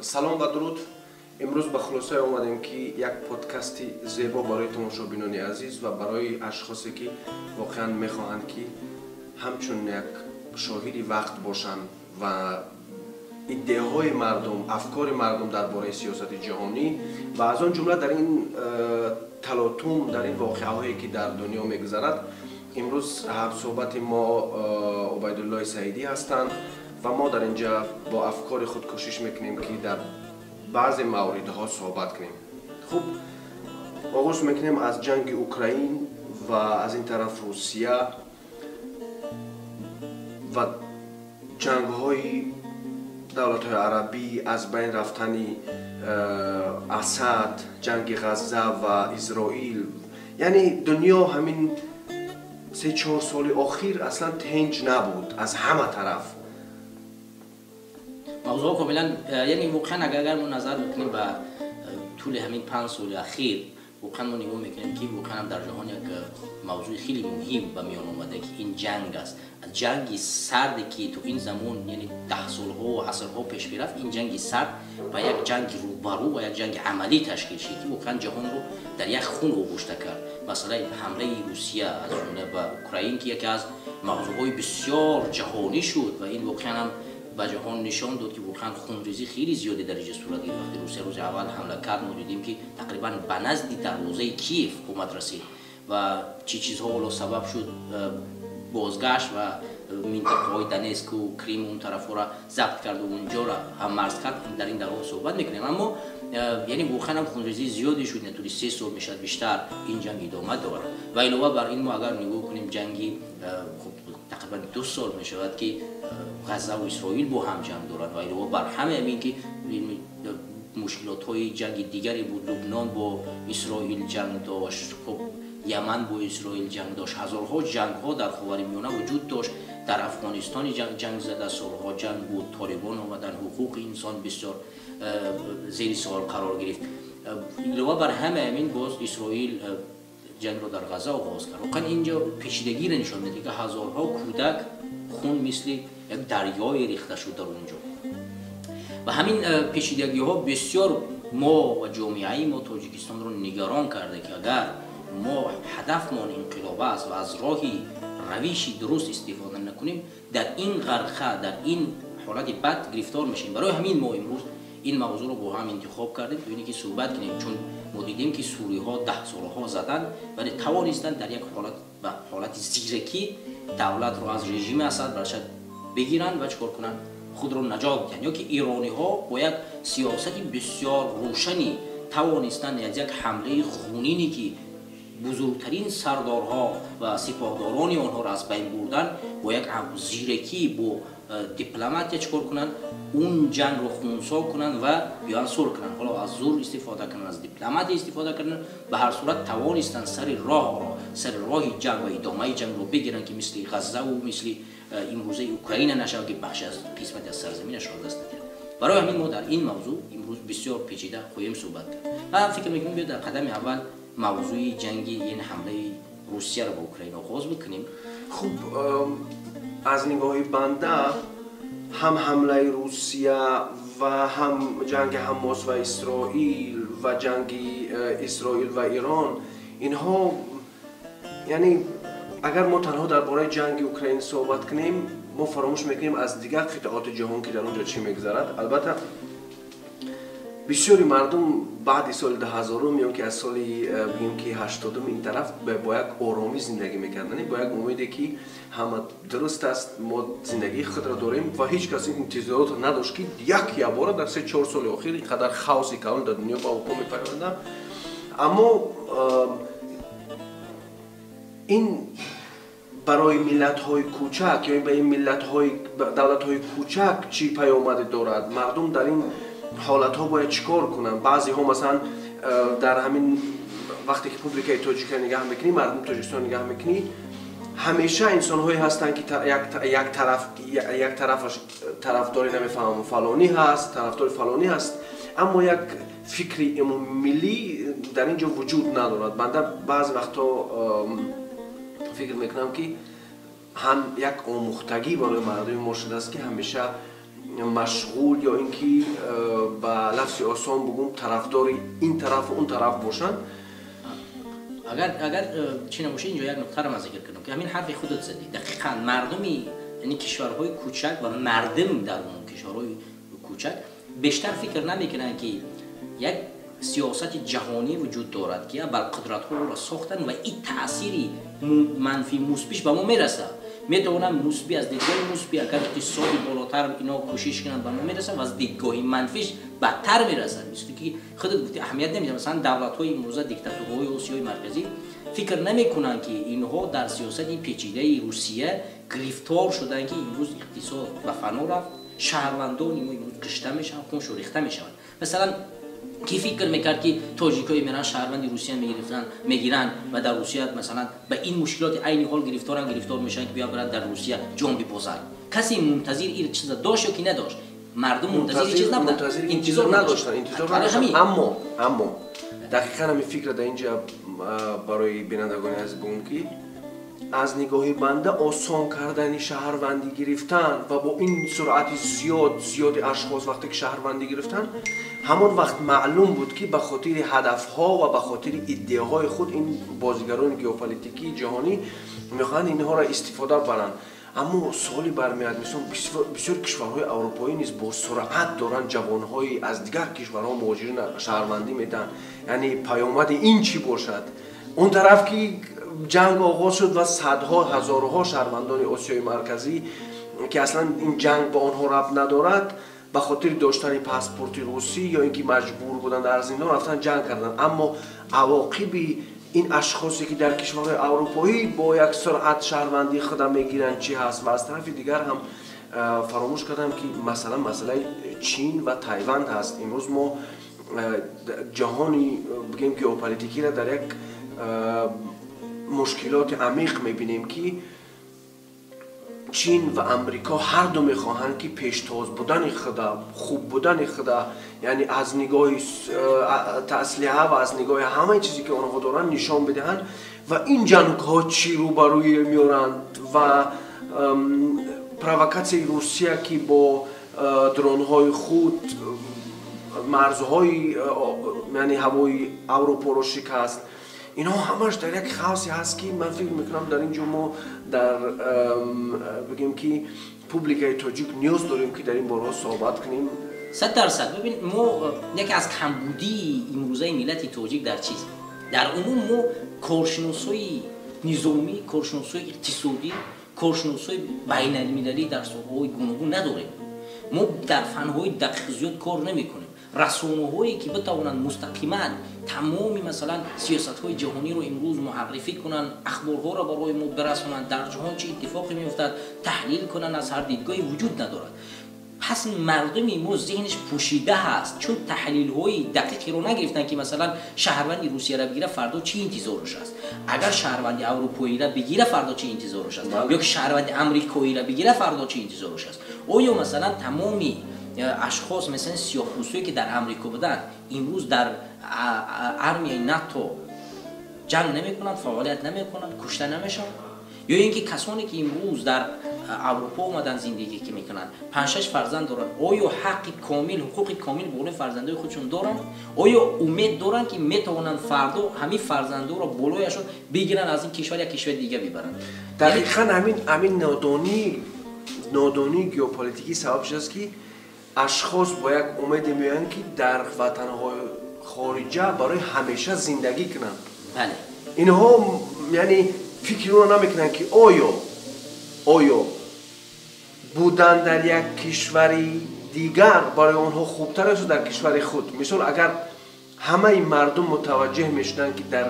Салом ва дуруд. Имрӯз ба хулосае омадем, ки як подкасти зебо барои тамошобинони азиз ва барои ашхосе, ки воқеан мехоҳанд, ки ҳамчун як шоҳиди вақт бошанд ва идеяҳои мардум, афкори мардум дар бораи сиёсати ҷаҳонӣ ва аз он ҷумла дар ин талотум, дар ин воқеаҳое, ки дар дунё мегузарад. Имрӯз ҳамсӯҳбати мо Убайдуллои Саидӣ ҳастанд ва мо дар инҷа бо афкори худ кӯшиш мекунем, ки дар баъзе мавридҳо суҳбат кунем. Хуб, оғоз мекунем аз ҷанги Украин ва аз ин тараф Русия ва ҷангҳои давлатҳои арабӣ, аз байн рафтани Асад, ҷанги Ғазза ва Исроил. Яъне дунё ҳамин 3-4 соли охир аслан тинҷ набуд аз ҳама тараф. Мавзӯъҳо комилан, яъне воқеан агар мо назар бикунем ба тӯли ҳамин 5 соли ахир, воқеан мо нигоҳ мекунем, ки воқеан дар ҷаҳон як мавзӯи хеле муҳим ба миён омада, ки ин ҷанг аст. Ҷанги сарде, ки то ин замон, яъне даҳсолҳо ва асрҳо пеш мерафт, ин ҷанги сард ба як ҷанги рӯбарӯ ва як ҷанги амалӣ ташкил шид, ки воқеан ҷаҳонро дар як хун оғӯшта кард. Масъалаи ҳамлаи Русия аз ҷумла ба Украин, ки яке аз мавзӯъҳои бисёр ҷаҳонӣ шуд ва ин воқеан ҳам ба ҷаҳон нишон дод, ки воқеан хунрезӣ хеле зиёде дар инҷа сурат гирифт. Вақте Русия рӯзи аввал ҳамла кард, мо дидем, ки тақрибан ба назди дарвозаи Киев омад расид ва чӣ чизҳо ҳоло сабаб шуд, бозгашт ва минтақаҳои Донецку Крим, он тарафҳоро забт карду унҷоро ҳаммарз кард. Дар ин давом суҳбат мекунем, аммо яъне воқеан ҳам хунрезии зиёде шуд. Тӯли 3 сол мешавад, бештар ин ҷанг идома дорад. Ва илова бар ин, мо агар нигоҳ кунем, ҷанги, хуб, тақрибан 2 сол мешавад, ки Ғазза ва Исроил бо ҳам ҷанг дорад. Ва илова бар ҳама ҳамин, ки мушкилотҳои ҷанги дигаре буд: Лубнон бо Исроил ҷанг дошт, хуб, Яман бо Исроил ҷанг дошт, ҳазорҳо ҷангҳо дар Ховари Миёна вуҷуд дошт, дар Афғонистони ҷанг зада, солҳо ҷанг буд, Толибон омадан, ҳуқуқи инсон бисёр зери суол қарор гирифт. Илова бар ҳама ҳамин, боз Исроил ҷангро дар Ғазза оғоз кард. Воқеан инҷо печидагиро нишон медиҳад, ки ҳазорҳо кӯдак хун мисли як дарёе рехта шуд дар он ҷо. Ва ҳамин печидагиҳо бисёр мо ва ҷомеаи мо Тоҷикистонро нигарон карда, ки агар мо ҳадафмон инқилоб аст ва аз роҳи равиши дуруст истифода накунем, дар ин ғарқа, дар ин ҳолати бад гирифтор мешавем. Барои ҳамин мо имрӯз ин мавзӯъро бо ҳам интихоб кардем, то ине ки суҳбат кунем, чун мо дидем, ки суриҳо даҳсолаҳо заданд, вале тавонистанд дар як ҳолат ба ҳолати зиракӣ давлатро аз режими Асад баршад бигиранд ва чикор кунанд, худро наҷот диҳанд, ё ки эрониҳо бо як сиёсати бисёр рӯшанӣ тавонистанд аз як ҳамлаи хунине, ки бузургтарин сардорҳо ва сипоҳдорони онҳоро аз байн бурдан, бо як зиракӣ, бо дипломатия чикор кунанд, он ҷангро хунсо кунанд ва биёянд сулҳ кунанд. Ҳоло аз зур истифода кунанд, аз дипломатия истифода кунанд, ба ҳар сурат тавонистанд сари роҳро, сари роҳи ҷанг ва идомаи ҷангро бигиранд, ки мисли Ғаззаву мисли имрӯзаи Украина нашавад, ки бахши аз қисмати аз сарзаминашро даст надиҳад. Барои ҳамин мо дар ин мавзӯъ имрӯз бисёр печида хоҳем суҳбат кард ва фикр мекунем, биё дар қадами аввал мавзӯи ҷанги, яъне ҳамлаи Русияро ба Украина оғоз бикунем. Хуб, аз нигоҳи банда ҳам ҳамлаи Русия ва ҳам ҷанги Ҳамос ва Исроил ва ҷанги Исроил ва Ирон, инҳо, яъне агар мо танҳо дар бораи ҷанги Украин суҳбат кунем, мо фаромӯш мекунем аз дигар қитъоти ҷаҳон, ки дар он ҷо чӣ мегузарад. Албатта, бисёри мардум баъди соли 2000-ум ё ки аз соли бигем ки 80-ум ин тараф бо як оромӣ зиндагӣ мекарданд, бо як умеде, ки ҳама дуруст аст, мо зиндагии худро дорем, ва ҳеҷ кас ин интизоротро надошт, ки як ябора дар 3-4 соли охир ин қадар хаоси калон дар дунё ба вуқӯъ мепайвандад. Аммо ин барои миллатҳои кӯчак ё ба ин миллатҳои давлатҳои кӯчак чӣ паёмаде дорад? Мардум дар ин ҳолатҳо бояд чӣ кор кунанд? Баъзеҳо масалан дар ҳамин вақте ки публикаи тоҷикро нигаҳ мекунӣ, мардуми Тоҷикистон нигаҳ мекунӣ, ҳамеша инсонҳое ҳастанд, ки як тарафаш тарафдори, намефаҳмам, фалонӣ ҳаст, тарафдори фалонӣ ҳаст, аммо як фикри умумимиллӣ дар ин ҷо вуҷуд надорад. Банда баъзе вақтҳо фикр мекунам, ки ҳам як омӯхтагӣ барои мардуми мо шудааст, ки ҳамеша машғул ё ин ки ба Лафзи осон бугум, тарафдори ин тарафу он тараф бошанд. Агар чӣ набошад, инҷо як нуктаро ман зикр кунам, ки ҳамин ҳарфи худат задӣ. Дақиқан мардуми, яъне кишварҳои кӯчак ва мардум дар он кишварҳои кӯчак бештар фикр намекунанд, ки як сиёсати ҷаҳонӣ вуҷуд дорад, ки бар қудратҳо ӯро сохтанд ва ин таъсири манфӣ мусбиш ба мо мерасад. Метавонанд мусбӣ, аз дидгоҳи мусбӣ, агар иқтисоди болотар ино кӯшиш кунанд, ба мо мерасад ва аз дидгоҳи манфиш бадтар мерасад. Мисли ки худат гуфти, аҳамият намедиҳад. Масалан, давлатҳои имрӯза, диктатураҳои Осиёи Марказӣ фикр намекунанд, ки инҳо дар сиёсати печидаи Русия гирифтор шуданд, ки имрӯз иқтисод ба фано рафт, шаҳрвандони мо имрӯз кушта мешаванд, хуншо рехта мешаванд. Масалан, ки фикр мекард, ки тоҷикҳое меран, шаҳрванди Русия мегиранд ва дар Русия, масалан, ба ин мушкилоти айни ҳол гирифторанд, гирифтор мешаванд, ки биё баранд дар Русия ҷон бибозанд? Касе мунтазир ин чиза дошт ё ки надошт? Мардум мунтазири чиз набуданд, интизор надоштанд, интизор надоштанд. Аммо дақиқан ҳамин фикра дар инҷа барои бинандагони азиз бугум, ки аз нигоҳи банда осон кардани шаҳрвандӣ гирифтан ва бо ин суръати зиёди ашхос вақте ки шаҳрвандӣ гирифтан, ҳамон вақт маълум буд, ки ба хотири ҳадафҳо ва ба хотири идеяҳои худ ин бозигарони геополитикии ҷаҳонӣ мехоҳанд инҳоро истифода баранд. Аммо суоле бармеояд, мисол, бисёр кишварҳои аврупоӣ низ бо суръат доранд ҷавонҳои аз дигар кишварҳо муҳоҷирин шаҳрвандӣ медиҳанд. Яъне паёмади ин чӣ бошад? Он тараф ки ҷанг оғоз шуд ва садҳо ҳазорҳо шаҳрвандони Осиёи Марказӣ, ки аслан ин ҷанг ба онҳо рабт надорад, ба хотири доштани паспорти русӣ ё ин ки маҷбур буданд, дар зиндон рафтан, ҷанг карданд. Аммо авоқиби ин ашхосе, ки дар кишварҳои аврупоӣ бо як суръат шаҳрвандии худа мегиранд, чӣ ҳаст? Ва аз тарафи дигар ҳам фаромӯш кардам, ки масалан масъалаи Чин ва Тайванд ҳаст. Имрӯз мо ҷаҳони, бигем, геополитикиро дар як мушкилоти амиқ мебинем, ки Чин ва Амрико ҳарду мехоҳанд, ки пештоз будани худа, хуб будани худа, яъне аз нигоҳи таслиҳа ва аз нигоҳи ҳамаи чизе, ки онҳо доранд, нишон бидиҳанд. Ва ин ҷангҳо чӣ рӯбарӯи меоранд ва провокатсияи Русия, ки бо дронҳои худ марзҳои, яъне ҳавои Аврупоро шикаст, инҳо ҳамаш дар як хаосе ҳаст, ки ман фикр мекунам, дар ин ҷо мо дар, бигем, ки публикаи тоҷик ниёз дорем, ки дар ин бораҳо суҳбат кунем. 100%. Бибин, мо яке аз камбудии имрӯзаи миллати тоҷик дар чиз? Дар умум мо коршиносҳои низомӣ, коршиносҳои иқтисодӣ, коршиносҳои байналмилалӣ дар соҳаҳои гуногун надорем. Мо дар фанҳои дақиқ зиёд кор намекунем. Расонаҳое, ки битавонанд мустақиман тамоми, масалан, сиёсатҳои ҷаҳониро имрӯз муаррифӣ кунанд, ахборҳоро барои мо бирасонанд, дар ҷаҳон чӣ иттифоқе меафтад, таҳлил кунанд аз ҳар дидгоҳе, вуҷуд надорад. Пас мардуми мо зеҳнаш пӯшида ҳаст, чун таҳлилҳои дақиқеро нагирифтанд, ки масалан шаҳрванди Русияро бигира, фардо чӣ интизораш аст, агар шаҳрванди аврупоиро бигира, фардо чӣ интизораш аст, ё ки шаҳрванди амрикоиро бигира, фардо чӣ интизораш аст. Оё, масалан, тамоми ашхос, масалан, сиёҳпӯстое, ки дар Амрико буданд, имрӯз дар армияи НАТО ҷанг намекунанд, фаъолият намекунанд, кушта намешаванд? Ё ин ки касоне, ки имрӯз дар Аврупо омадан, зиндагӣ ки мекунанд, панҷшаш фарзанд доранд, оё ҳаққи комил, ҳуқуқи комил болои фарзандои худшон доранд? Оё умед доранд, ки метавонанд фардо ҳамин фарзандоро болояшон бигиранд, аз ин кишвар як кишвари дига бибаранд? Дақиқан ҳамин нодонии геополитикӣ сабаб шудааст, ки ашхос бо як умеде меоянд, ки дар ватанҳои хориҷа барои ҳамеша зиндагӣ кунанд. Инҳо, яъне, фикри онро намекунанд, ки оё будан дар як кишвари дигар барои онҳо хубтар аст дар кишвари худ. Мисол, агар ҳамаи мардум мутаваҷҷеҳ мешуданд, ки дар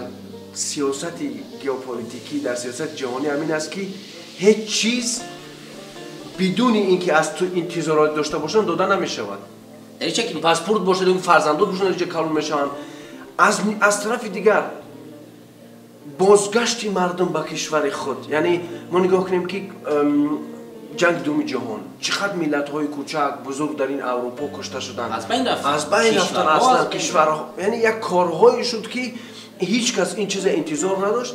сиёсати геополитикӣ, дар сиёсати ҷаҳонӣ ҳамин аст, ки ҳеҷ чиз бидуни ин ки аз ту интизорот дошта бошанд дода намешавад, паспорт бошад, фарзандот бошанд, ҷа калон мешаванд. Аз тарафи дигар, бозгашти мардум ба кишвари худ, яъне мо нигоҳ кунем, ки ҷанги дуюми ҷаҳон чӣ қадр миллатҳои кӯчак, бузург дар ин Аврупо кушта шуданд, аз байн рафтанд аслан кишварҳо. Яъне як корҳое шуд, ки ҳеҷ кас ин чиза интизор надошт,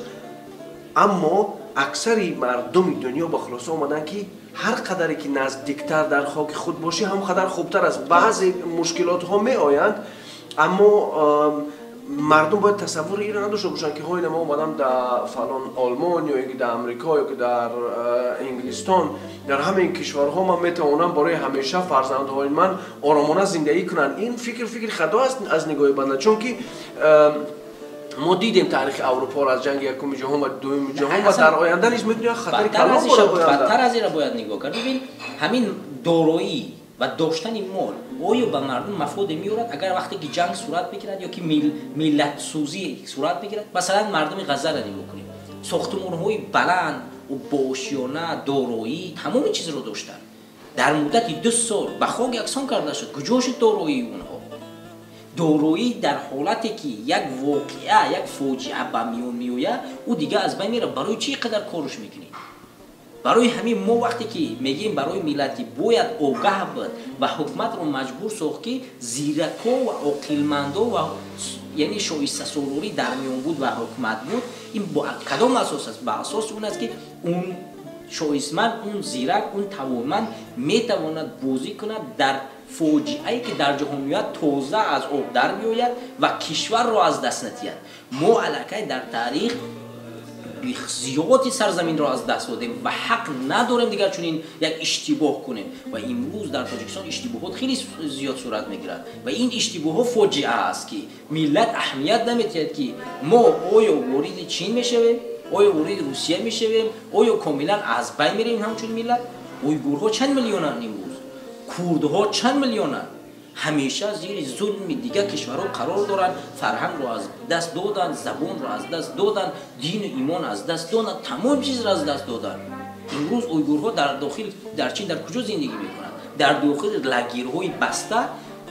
аммо Аксари мардуми дунё ба хулоса омаданд, ки ҳар қадаре ки наздиктар дар хоки худ бошӣ, ҳам қадар хубтар аст. Баъзе мушкилотҳо меоянд, аммо мардум бояд тасаввури инро надошта бошанд, ки ҳоина ма омадам дар фалон Олмон ё ин ки дар Амрико ё ки дар Инглистон, дар ҳамаи ин кишварҳо ман метавонам барои ҳамеша фарзандҳои ман оромона зиндагӣ кунанд. Ин фикр фикри хато аст аз нигоҳи банда, чунки мо дидем таърихи Аврупоро аз ҷанги якуми ҷаҳон ва дуюми ҷаҳон ва дар оянда низ метавонад хатари калон борад. Бадтар аз инро бояд нигоҳ кард. Бибин, ҳамин дороӣ ва доштани мол оё ба мардум мафоде меорад, агар вақте ки ҷанг сурат бигирад ё ки миллатсӯзӣ сурат бигирад? Масалан, мардуми Ғаззаро нигоҳ кунем, сохтумонҳои баланд, бошиёна, дороӣ, тамоми чизро доштанд. Дар муддати 2 сол ба хок яксон карда шуд. Куҷо шуд дороии онҳо? Дороӣ дар ҳолате ки як воқеа, як фоҷиа ба миён меояд, ӯ дига аз байн меравад. Барои чӣ қадар корш мекунӣ? Барои ҳамин мо вақте ки мегӯем барои миллат ки бояд огаҳ буд ва ҳукуматро маҷбур сохт, ки зирако ва оқилмандо ва яъне шоистасолорӣ дар миён буд ва ҳукумат буд, ин бо кадом асос аст? Ба асоси он аст, ки он шоистманд, он зирак, он тавонманд метавонад бозӣ кунад дар фоҷиае ки дар ҷаҳон меояд, тоза аз об дар меояд ва кишварро аз даст надиҳад. Мо аллакай дар таърих зиёди сарзаминро аз даст додем ва ҳақ надорем дигар чунин як иштибоҳ кунем. Ва имрӯз дар Тоҷикистон иштибоҳот хеле зиёд сурат мегирад ва ин иштибоҳҳо фоҷиа аст, ки миллат аҳамият намедиҳад, ки мо оё вориди Чин мешавем, оё вориди Русия мешавем, оё комилан аз байн меравем ҳамчун миллат. Уйгурҳо чанд миллионанд имрӯз, курдҳо чанд миллионанд, ҳамеша зери зулми дигар кишварҳо қарор доранд, фарҳангро аз даст доданд, забонро аз даст доданд, дину имон аз даст доданд, тамом чизро аз даст доданд. Имрӯз уйгурҳо дар дохил, дар Чин дар куҷо зиндагӣ мекунанд? Дар дохили лагерҳои баста,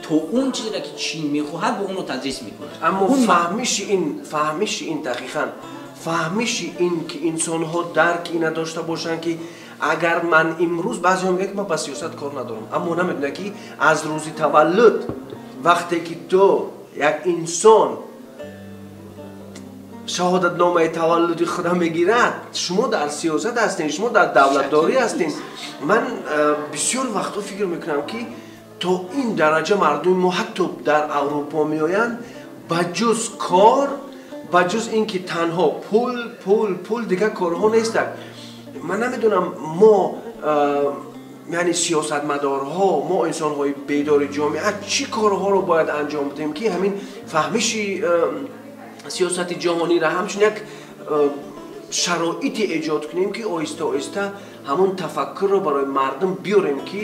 то он чизеро ки Чин мехоҳад ба онро тадрис мекунад. Аммо фаҳмиши ин дақиқан фаҳмиши ин ки инсонҳо дарк ина дошта бошанд, ки агар ман имрӯз, баъзеҳо мегӯянд, ки ман ба сиёсат кор надорам, аммо намедонад, ки аз рӯзи таваллуд вақте ки ту як инсон шаҳодатномаи таваллуди худа мегирад, шумо дар сиёсат ҳастед, шумо дар давлатдорӣ ҳастед. Ман бисёр вақтҳо фикр мекунам, ки то ин дараҷа мардуми мо ҳатто дар Аврупо меоянд, ба ҷуз кор, ба ҷуз ин ки танҳо пул, пул, пул, дигар корҳо нестанд. Ман намедонам, мо яъне сиёсатмадорҳо, мо инсонҳои бедори ҷомеа чӣ корҳоро бояд анҷом бидиҳем, ки ҳамин фаҳмиши сиёсати ҷаҳониро ҳамчун як шароите эҷод кунем, ки оҳиста оҳиста ҳамон тафаккурро барои мардум биёрем, ки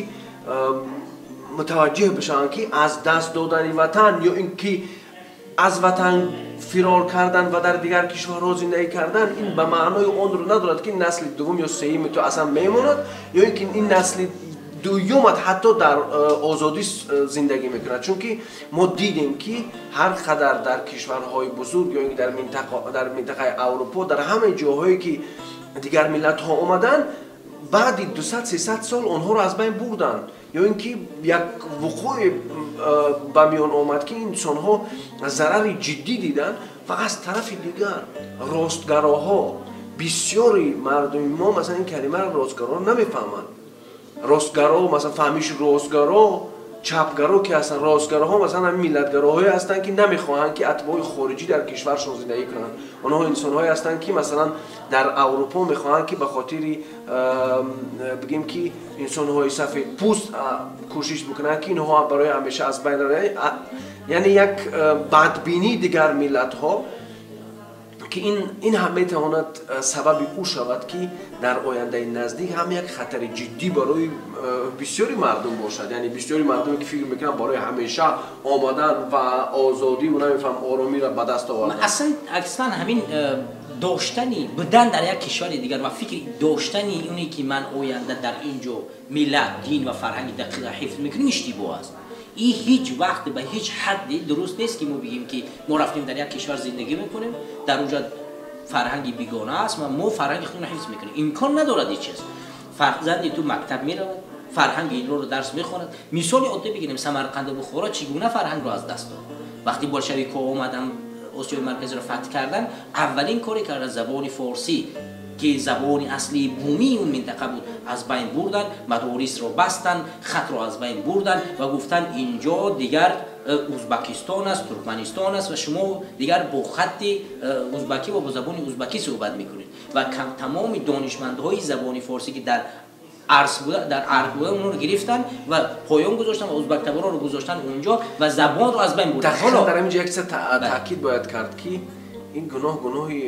мутаваҷҷеҳ бишаванд, ки аз даст додани ватан ё ин ки аз ватан фирор кардан ва дар дигар кишварҳо зиндагӣ кардан ин ба маънои онро надорад, ки насли дуввум ё сеюми ту аслан мемонад, ё ин ки ин насли дуюмат ҳатто дар озодӣ зиндагӣ мекунад. Чунки мо дидем, ки ҳар қадар дар кишварҳои бузург ё ин ки дар минтақаи Аврупо, дар ҳамаи ҷоҳое ки дигар миллатҳо омаданд, баъди 200-300 сол онҳоро аз байн бурданд, ё ин ки як вуқӯе ба миён омад, ки инсонҳо зарари ҷиддӣ диданд. Ва аз тарафи дигар ростгароҳо, бисёри мардуми мо масалан ин калимаро ростгаро намефаҳманд. Ростгаро, масалан фаҳмиши ростгаро, чапгаро ки ҳастанд, ростгароҳо масалан ҳамин миллатгароҳое ҳастанд, ки намехоҳанд, ки атбои хориҷӣ дар кишваршон зиндагӣ кунанд. Онҳо инсонҳое ҳастанд, ки масалан дар Аврупо мехоҳанд, ки ба хотири бигем, ки инсонҳои сафедпӯст кӯшиш бикунанд, ки инҳо барои ҳамеша аз байн раванд, яъне як бадбинии дигар миллатҳо, ки ин ҳам метавонад сабаби ӯ шавад, ки дар ояндаи наздик ҳам як хатари ҷиддӣ барои бисёри мардум бошад. Яъне бисёри мардуме ки фикр мекунанд барои ҳамеша омадан ва озодӣ ва намефаҳм оромиро ба даст овардан. Аслан ҳамин доштани будан дар як кишвари дигар ва фикри доштани оне ки ман оянда дар ин ҷо миллат, дин ва фарҳанги дақиқро ҳифз мекунем, иштибоҳ аст. Ин ҳеҷ вақт ба ҳеҷ ҳадде дуруст нест, ки мо бигем, ки мо рафтем дар як кишвар зиндагӣ мекунем, дар онҷо фарҳанги бегона аст ва мо фарҳанги худро ҳифз мекунем. Имкон надорад ин чиз. Фарзанди ту мактаб меравад, фарҳанги инро дарс мехонад. Мисоли оддӣ бигирем, Самарқанду Бухоро чӣ гуна фарҳангро аз даст дод? Вақти болшевикҳо омаданд, Осиёи Марказиро фатҳ карданд, аввалин коре карданд забони форсӣ, ки забони аслии бумии он минтақа буд аз байн бурданд, мадорисро бастанд, хатро аз байн бурданд ва гуфтанд инҷо дигар Узбакистон аст, Туркманистон аст ва шумо дигар бо хатти узбакӣ ва бо забони узбакӣ суҳбат мекунед. Ва тамоми донишмандҳои забони форсӣ ки дар арс буда, дар арк буда, онҳоро гирифтанд ва поён гузоштанд ва узбактаборро гузоштанд унҷо ва забонро аз байн бурданд. Дақиқан дар ҳамин ҷо як чиз таъкид бояд кард ки ин гуноҳ гуноҳи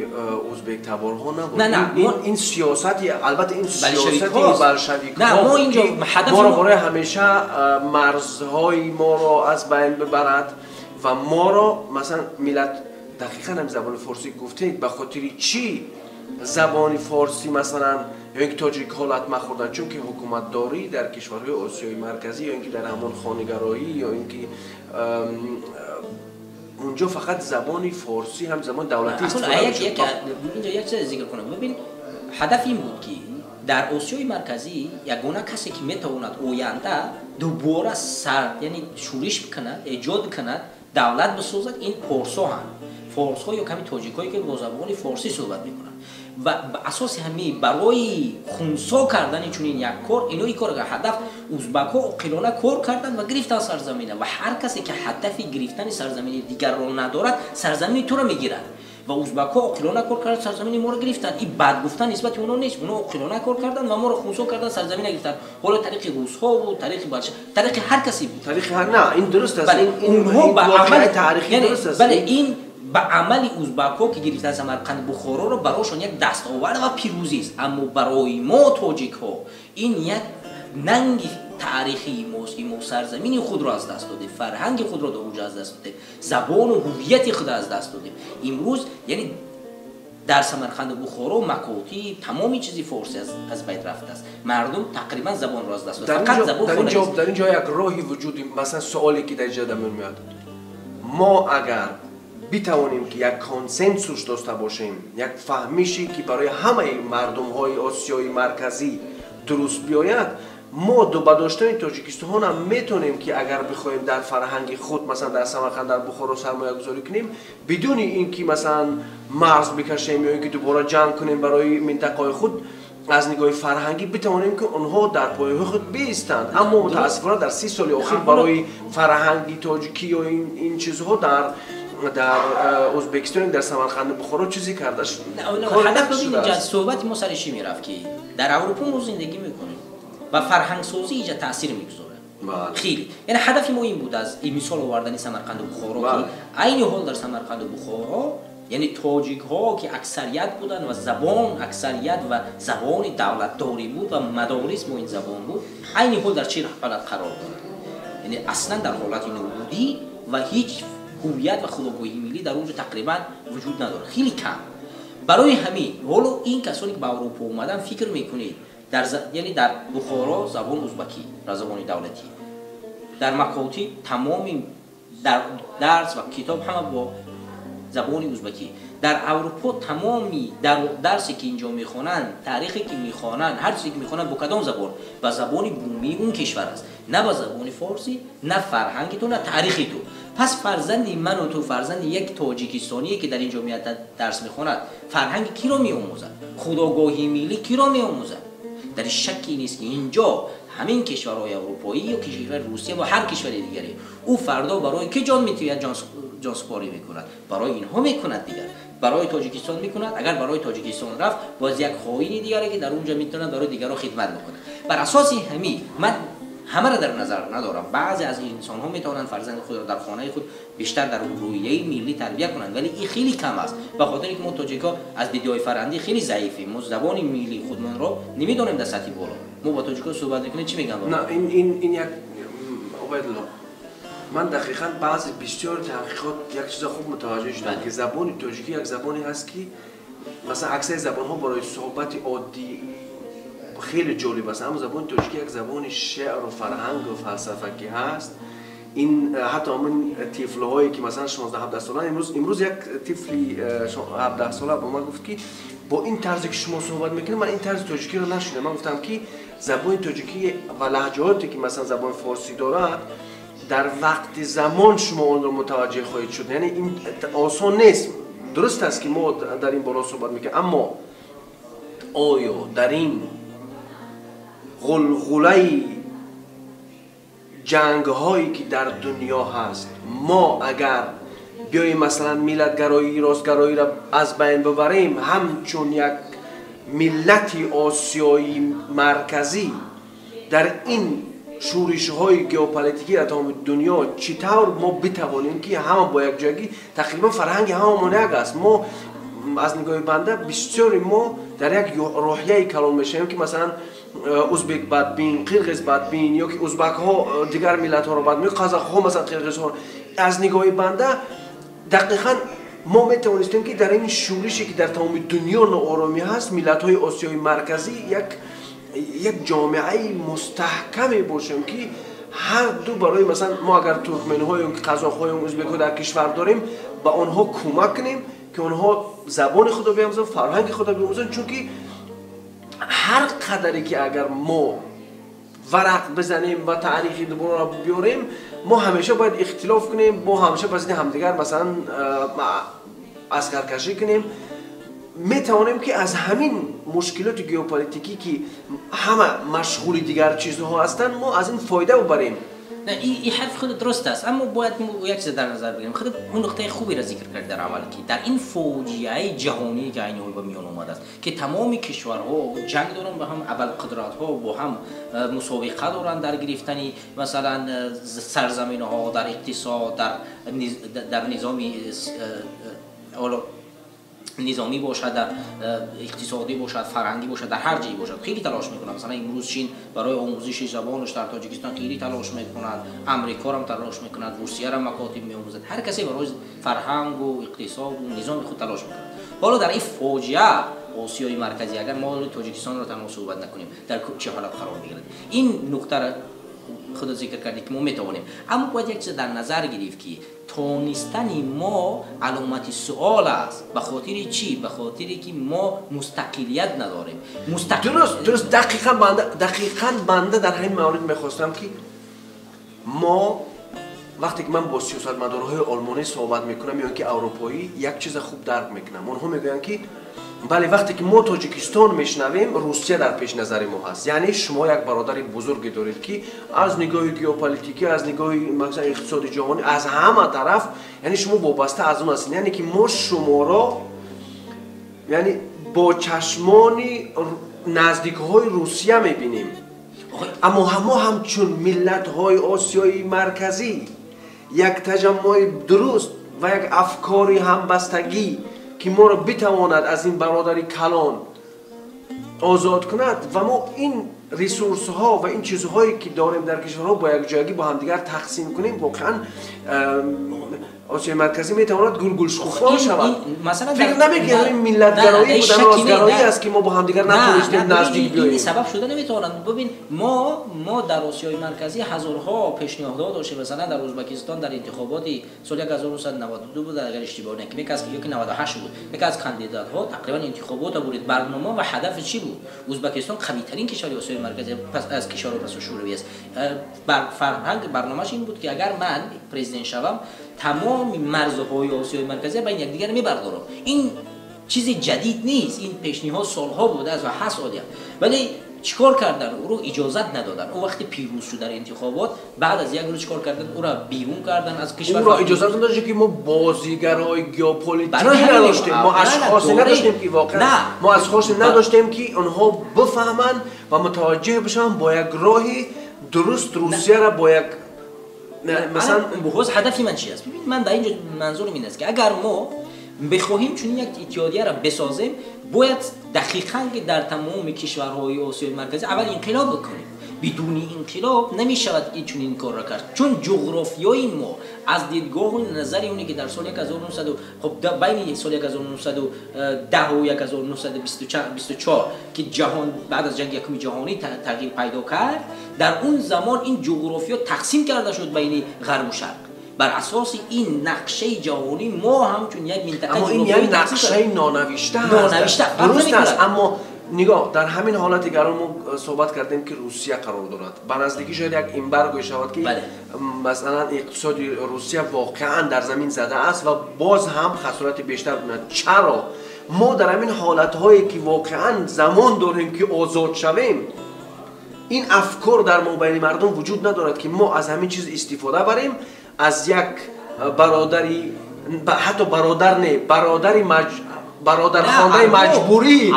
узбектаборҳо набуд. Ин сиёсати, албатта ин сиёсати болшевикҳо мо инҷо моро барои ҳамеша марзҳои моро аз байн бибарад ва моро масалан миллат дақиқан ҳам забони форсӣ гуфтед, ба хотири чӣ забони форсӣ масалан ё инки тоҷикҳо латма хӯрданд? Чунки ҳукуматдорӣ дар кишварҳои Осиёи Марказӣ ё инки дар ҳамон хонигароӣ ё инки унҷо фақат забони форсӣ ҳам забони давлатӣ истифода мешуд. Инҷо як чиз зикр кунам. Бибин, ҳадаф ин буд ки дар Осиёи Марказӣ ягона касе ки метавонад оянда дубора сар, яъне шӯриш бикунад, эҷод кунад, давлат бисозад, ин форсҳоанд. Форсҳо ё ками тоҷикҳое ки бо забони форсӣ суҳбат мекунанд. Ва ба асоси ҳамин барои хунсо кардани чунин як кор ино ин кор ҳадаф узбакҳо оқилона кор карданд ва гирифтанд сарзамина ва ҳар касе ки ҳадафи гирифтани сарзамини дигарро надорад сарзамини туро мегирад. Ва узбакҳо оқилона кор карданд, сарзамини моро гирифтанд. Ин бад гуфтан нисбати онҳо нест. Онҳо оқилона кор карданд ва моро хунсо карданд, сарзамина гирифтанд. Ҳоло тариқи русҳо буд, тариқи тариқи ҳар касе буд. Тариқи ҳар на, ин дуруст аст. Онҳо ба амали таърихӣ дуруст аст. Бале, ин ба амали узбакҳо ки гирифтан Самарқанд Бухороро барошон як дастовард ва пирӯзист. Аммо барои мо тоҷикҳо ин як нанги таърихии мост ки мо сарзамини худро аз даст додем, фарҳанги худро дар онҷо аз даст додем, забону ҳуввияти худро аз даст додем. Имрӯз яъне дар Самарқанду Бухоро макотиб тамоми чизи форсӣ аз байн рафтааст. Мардум тақрибан забонро аз даст дод. Фақат забон дар ин ҷо як роҳи вуҷуди, масалан суоле ки дар инҷо дар миён меояд, мо агар битавонем ки як консенсус дошта бошем, як фаҳмише ки барои ҳамаи мардумҳои Осиёи Марказӣ дуруст биёяд, мо ба доштани Тоҷикистон ҳам метавонем ки агар бихоҳем дар фарҳанги худ, масалан дар Самарқанд, дар Бухоро сармоягузорӣ кунем, бидуни ин ки масалан марз бикашем ё ин ки дубора ҷанг кунем барои минтақаҳои худ, аз нигоҳи фарҳангӣ битавонем ки онҳо дар пояҳои худ биистанд. Аммо мутаассифона дар 30 соли охир барои фарҳанги тоҷикӣ ё ин чизҳо дар Узбекистон, дар Самарқанд, Бухоро чизе карда шуд. ҳадаф бибин, суҳбати мо сари чӣ мерафт ки дар Аврупо мо зиндагӣ мекунем ва фарҳангсозӣ инҷа таъсир мегузорад. Хеле. Яъне ҳадафи мо ин буд аз мисол овардани Самарқанду Бухоро ки айни ҳол дар Самарқанду Бухоро, яъне тоҷикҳо ки аксарият буданд ва забон аксарият ва забони давлатдорӣ буд ва мадорис бо ин забон буд, айни ҳол дар чӣ ҳолат қарор дорад? Яъне аслан дар ҳолати нобудӣ ва ҳеҷ ҳуввият ва худогоҳии миллӣ дар онҷо тақрибан вуҷуд надорад, хеле кам. Барои ҳамин ҳоло ин касоне ки ба Аврупо омадан фикр мекунед, яъне дар Бухоро забон узбакӣ ва забони давлатӣ, дар макотиб тамоми дарс ва китоб ҳама бо забони узбакӣ, дар Аврупо тамоми дарсе ки инҷо мехонанд, таърихе ки мехонанд, ҳар чизе ки мехонанд бо кадом забон? Ба забони бумии он кишвар аст, на ба забони форсӣ, на фарҳанги ту, на таърихи ту. Пас фарзанди ман ва ту, фарзанди як тоҷикистоние ки дар инҷо меояд дарс мехонад, фарҳанги киро меомӯзад? Худогоҳии миллӣ киро меомӯзад? Дар шакке нест ки инҷо ҳамин кишварҳои аврупоӣ ё кишвари Русия ва ҳар кишвари дигаре ӯ фардо барои ки ҷон метиҳад, ҷонсупорӣ мекунад, барои инҳо мекунад, дигар барои Тоҷикистон мекунад. Агар барои Тоҷикистон рафт, боз як хоини дигаре ки дар онҷо метавонад барои дигарро хидмат бикунад. Бар асоси ҳамин ман ҳамаро дар назар надорам. Баъзе аз инсонҳо метавонанд фарзанди худро дар хонаи худ бештар дар рӯҳияи миллӣ тарбия кунанд, вале ин хеле кам аст, ба хотире ки мо тоҷикҳо аз дидгоҳи фарҳангӣ хеле заифем. Мо забони миллии худмонро намедонем дар сатҳи боло. Мо бо тоҷикҳо суҳбат мекунем, чӣ мегӯянд? На, ин як Убайдулло, ман дақиқан баъзе бисёр таҳқиқот як чиза хуб мутаваҷҷеҳ шудам ки забони тоҷикӣ як забоне ҳаст ки масалан аксари забонҳо барои суҳбати оддӣ хеле ҷолиб аст, аммо забони тоҷикӣ як забони шеъру фарҳангу фалсафа ки ҳаст. ин ҳатто ҳамин тифлҳое ки масалан 16-17 сола, имрӯз як тифли 17 сола ба ман гуфт ки бо ин тарзе ки шумо суҳбат мекунед, ман ин тарзи тоҷикиро нашунидам. Ман гуфтам ки забони тоҷикӣ ва лаҳҷаоте ки масалан забони форсӣ дорад, дар вақти замон шумо онро мутаваҷҷеҳ хоҳед шуд. Яъне ин осон нест. Дуруст аст ки мо дар ин бора суҳбат мекунем, аммо Оё дар ин ғулғулаи ҷангҳое ки дар дунё ҳаст, мо агар биёем масалан миллатгароӣ, ростгароиро аз байн бибарем, ҳамчун як миллати осиёи марказӣ дар ин шӯришҳои геополитикӣ дар тамоми дунё чӣ тавр мо битавонем ки ҳама бо якҷоягӣ, тақрибан фарҳанги ҳамамон як аст. Мо аз нигоҳи банда бисёри мо дар як рӯҳияи калон мешавем ки масалан узбек бадбин, қирғиз бадбин, ё ки узбакҳо дигар миллатҳоро бадбин, қазоқҳо масалан қирғизҳо. Аз нигоҳи банда дақиқан мо метавонистем ки дар ин шӯрише ки дар тамоми дунё нооромӣ ҳаст, миллатҳои осиёи марказӣ як ҷомеаи мустаҳкаме бошем ки ҳар ду барои масалан мо агар туркменҳо ё қазоқҳо ё узбекҳо дар кишвар дорем, ба онҳо кӯмак кунем ки онҳо забони худро биомӯзанд, фарҳанги худро биомӯзанд. Чунки ҳар қадаре ки агар мо варақ бизанем ва таърихи дубораро биёрем, мо ҳамеша бояд ихтилоф кунем, мо ҳамеша ба зидди ҳамдигар масалан аскаркашӣ кунем. Метавонем ки аз ҳамин мушкилоти геополитикӣ ки ҳама машғули дигар чизҳо ҳастанд, мо аз ин фоида бубарем. نه، این حرف خود درست است، اما باید یک چیز در نظر بگیریم. خود اون نقطه خوبی را ذکر کرد در اول که در این فوجیه جهانی که این حال به میان آمده است که تمام کشورها جنگ دارن با هم، ابر قدرت ها با هم مسابقه دارن در گرفتن مثلا سرزمین ها، در اقتصاد، در نظام نظامی باشد، در اقتصادی باشد، فرهنگی باشد، در هر جایی باشد خیلی تلاش میکنند. مثلا امروز چین برای آموزش زبانش در تاجیکستان خیلی تلاش میکند، امریکا هم تلاش میکند، روسیه هم مکاتب میآموزد، هر کسی برای فرهنگ و اقتصاد و نظام خود تلاش میکند. حالا در این فاجعه آسیای مرکزی اگر ما تاجیکستان را تنها صحبت نکنیم در چه حالت قرار میگیرد، این نقطه را خود ذکر کردی که ما میتوانیم، اما باید یک چیز در نظر گرفت که تانستن ما علامت سوال است. به خاطر چی؟ به خاطر که ما مستقلیت نداریم. درست. دقیقاً بنده در همین مورد میخواستم که ما وقتی که من با سیاستمدارهای آلمانی صحبت میکنم یا که اروپایی، یک چیز خوب درک میکنم. اونها میگویند که بله، وقتی که ما تاجیکستان میشنویم روسیه در پیش نظر ما هست، یعنی شما یک برادر بزرگی دارید که از نگاه گئوپلیتیکی، از نگاه مثلا اقتصاد جهانی، از همه طرف یعنی شما وابسته از اون هستید. یعنی که ما شما را یعنی با چشمان نزدیک های روسیه میبینیم، اما ما همچون ملت های آسیای مرکزی یک تجمع درست و یک افکاری همبستگی که ما را بتواند از این برادری کلان آزاد کند و ما این ریسورس ها و این چیزهایی که داریم در کشورها با یک جایگی با همدیگر تقسیم کنیم، واقعا آسیای مرکزی میتواند گل شکوفا شود. فکر نمی‌کنم این ملت‌گرایی بودن راستگرایی است که ما با همدیگر نتونستیم نزدیک بیاییم. این سبب شده نمیتوانند. ببین ما در آسیای مرکزی هزارها پیشنهادها داشتیم. مثلا در ازبکستان در انتخابات سال 1992 بود اگر اشتباه نکنم، یک از 98 بود، یک از کاندیداها تقریبا انتخابات بود. برنامه و هدف چی بود؟ ازبکستان قوی ترین کشور آسیای مرکزی پس از کشورهای پس شوروی است. بر فرهنگ برنامه‌اش این بود که اگر من پرزیدنت شوم تمام مرزهای آسیای مرکزی بین یکدیگر میبردارم. این چیز جدید نیست، این پیشنهاد سالها بوده است و هست عالیه. ولی چیکار کردن؟ او رو اجازت ندادن. او وقتی پیروز شد در انتخابات، بعد از یک روز چیکار کردن؟ او را بیرون کردن از کشور. او را اجازه ندادن که ما بازیگرای گئوپلیتیک نداشتیم، ما اشخاصی نداشتیم که واقعا ما اشخاصی نداشتیم که آنها بفهمن و متوجه بشن با یک راهی درست روسیه را با یک مثلا بحث هدفی من چی است؟ ببین من در اینجا منظورم این است که اگر ما بخواهیم چون یک اتحادیه را بسازیم، باید دقیقاً که در تمام کشورهای آسیای مرکزی اول انقلاب بکنیم. بدون انقلاب نمیشود که چنین این کار را کرد، چون جغرافیای ما از دیدگاه نظر اونی که در سال 1900 خب بین سال 1910 و 1924 که جهان بعد از جنگ یکم جهانی تغییر پیدا کرد، در اون زمان این جغرافیا تقسیم کرده شد بین غرب و شرق. بر اساس این نقشه جهانی ما همچون یک منطقه، اما این یک نقشه نانوشته است، درست است. اما نگاه در همین حالت دیگر ما صحبت کردیم که روسیه قرار دارد به نزدیکی، شاید یک امبارگو شود که بله. مثلا اقتصاد روسیه واقعا در زمین زده است و باز هم خسارت بیشتر بکند. چرا Мо дар ҳамин ҳолатҳое ки воқеан замон дорем ки озод шавем, ин афкор дар мобайни мардум вуҷуд надорад ки мо аз ҳамин чиз истифода барем, аз як бародари, ҳатто бародар не, бародари бародархондаи маҷбурӣ,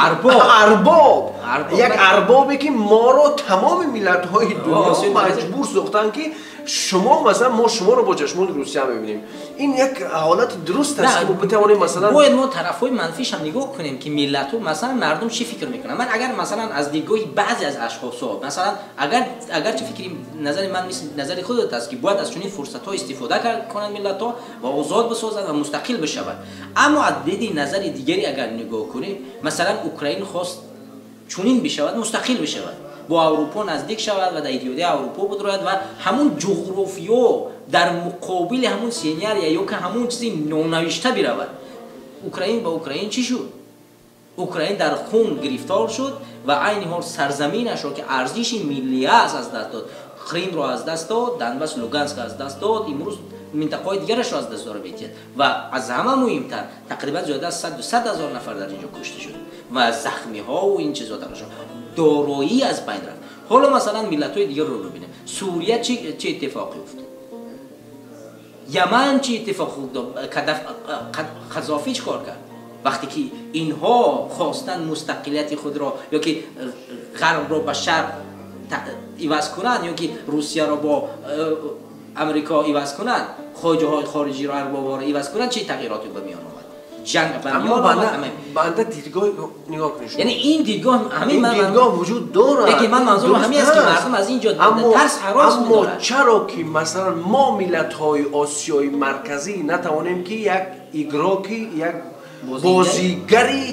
арбоб, як арбобе ки моро тамоми миллатҳои дунё маҷбур сохтанд ки шумо масалан мо шуморо бо чашмони Русия мебинем. Ин як ҳолати дуруст аст ки мо битавонем масалан бояд мо тарафҳои манфиш ҳам нигоҳ кунем ки миллатҳо масалан мардум чӣ фикр мекунанд. Ман агар масалан аз дидгоҳи баъзе аз ашхосҳо масалан агарчи фикри назари ман мисли назари худат аст ки бояд аз чунин фурсатҳо истифода кунанд миллатҳо ва озод бисозанд ва мустақил бишаванд, аммо аз диди назари дигаре агар нигоҳ кунем, масалан Украин хост чунин бишавад, мустақил бишавад, бо Аврупо наздик шавад ва дар Иттиҳодияи Аврупо бидрояд ва ҳамун ҷуғрофиё дар муқобили ҳамун сценария ё ки ҳамун чизи нонавишта биравад. Украин ба Украин чӣ шуд? Украин дар хун гирифтор шуд ва айни ҳол сарзаминашро ки арзиши миллӣ аст аз даст дод. Қримро аз даст дод, Донбас, Луганск аз даст дод, имрӯз минтақаҳои дигарашро аз даст дора метиҳад ва аз ҳама муҳимтар тақрибан зиёда аз 100 ҳазор нафар дар инҷо кушта шуд ва захмиҳо ва ин чизо дарашон дороӣ аз байн рафт. Ҳоло масалан миллатҳои дигарро бибинем. Сурия чӣ иттифоқе уфтод? Яман чӣ иттифоқ уфтод? Қазофӣ чӣ кор кард? Вақте ки инҳо хостанд мустақилияти худро ё ки ғарбро ба шарқ иваз кунанд ё ки Русияро бо Амрико иваз кунанд, хоҷаҳои хориҷиро, арбобҳоро иваз кунанд, чӣ тағйироте ба миён омад? Ҷанг ба миён омад. Банда дидгоҳ нигоҳ кунед. Яъне ин дидгоҳ ҳамин дидгоҳ вуҷуд дорад. Лекин ман манзурам ҳамин аст ки мардум аз ин ҷо тарс ҳарос медорад. Аммо чаро ки масалан мо миллатҳои Осиёи Марказӣ натавонем ки як игроки, як бозигари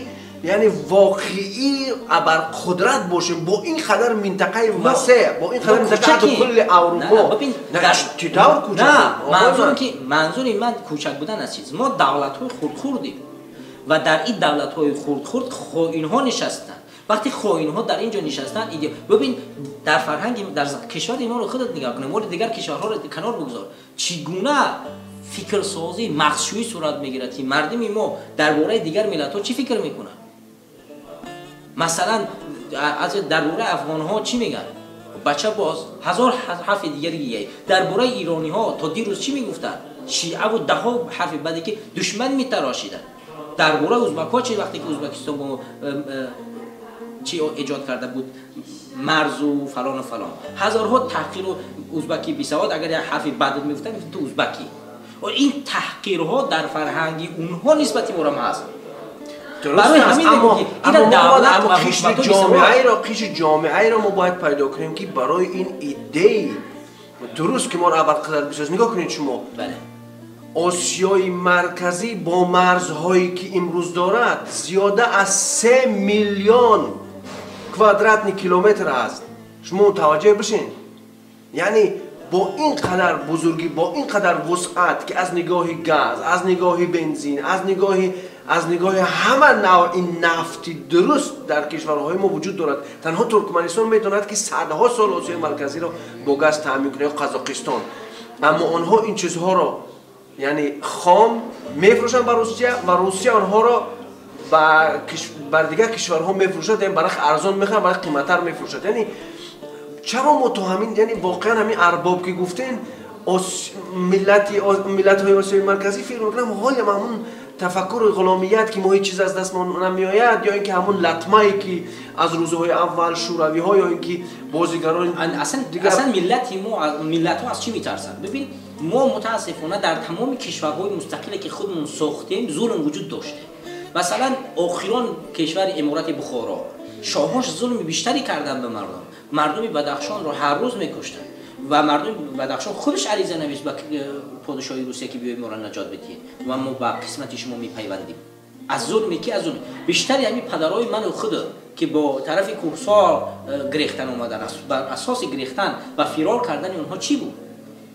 яъне воқеӣ абарқудрат бошем бо ин қадар минтақаи васеъ, бо ин қадар минтақа ҳатто кулли Аврупо? Чӣ тавр кӯчак? Манзури ман кӯчак будан аз чиз. Мо давлатҳои хурдхурдем ва дар ин давлатҳои хурдхурд хоинҳо нишастанд. Вақте хоинҳо дар ин ҷо нишастанд, бибин дар фарҳанги дар кишвари моро худат нигоҳ кунем, моро дигар кишварҳоро канор бигузор, чӣ гуна фикрсозӣ, мағзшӯӣ сурат мегирад ки мардуми мо дар бораи дигар миллатҳо чӣ фикр мекунанд? Масалан дар бораи афғонҳо чӣ мегӯянд? Бача боз ҳазор ҳарфи дигари гияй. Дар бораи ирониҳо то дирӯз чӣ мегуфтанд? Шиаву даҳо ҳарфи баде ки душман метарошиданд. Дар бораи узбакҳо чӣ вақте ки Узбекистон бо чӣ эҷод карда буд, марзу фалону фалон, ҳазорҳо таҳқиру узбаки бисавод, агар як ҳарфи бад мегуфтанд, мегуфтанд ту узбакӣ. Ин таҳқирҳо дар фарҳанги онҳо нисбати моро ҳаст. Барои ҳамин қишри ҷомеаеро мо бояд пайдо кунем ки барои ин идеи дуруст ки моро абарқудрат бисоз. Нигоҳ кунед шумо, Осиёи Марказӣ бо марзҳое ки имрӯз дорад зиёда аз 3 миллион квадратни километр аст. Шумо мутаваҷҷеҳ бишед, яъне бо ин қадар бузургӣ, бо ин қадар вусъат ки аз нигоҳи газ, аз нигоҳи бензин, аз нигоҳи ҳама навъи нафти дуруст дар кишварҳои мо вуҷуд дорад. Танҳо Туркманистон метавонад ки садҳо сол Осиёи Марказиро бо газ таъмин кунад ё Қазоқистон. Аммо онҳо ин чизҳоро яъне хом мефурӯшанд ба Русия ва Русия онҳоро бар дигар кишварҳо мефурӯшад, яъне барах арзон мехарад, барах қиматтар мефурӯшад. Яъне чаро мо то ҳамин, яъне воқеан ҳамин арбоб ки гуфтен, миллатҳои Осиёи Марказӣ фикр мекунам ҳолям ҳамун тафаккури ғуломият ки мо ҳеҷ чиз аз даст мо намеояд, ё ин ки ҳамун латмае ки аз рӯзҳои аввал шӯравиҳо ё ин ки бозигарон аслан миллати мо, миллатҳо аз чӣ метарсанд? Бибин, мо мутаассифона дар тамоми кишварҳои мустақиле ки худмон сохтем зулм вуҷуд доштем. Масалан охирон кишвари Иморати Бухоро, шоҳош зулми бештаре карданд ба мардум. Мардуми Бадахшонро ҳар рӯз мекуштанд ва мардуми Бадахшон худаш ариза навишт ба подшоҳи Русия ки биёед моро наҷот бидиҳед ва мо ба қисмати шумо мепайвандем. Аз зулме ки аз зулм бештари ҳамин падарои ману худ ки бо тарафи кӯҳсор гирехтан омадан, бар асоси гирехтан ва фирор кардани онҳо чӣ буд?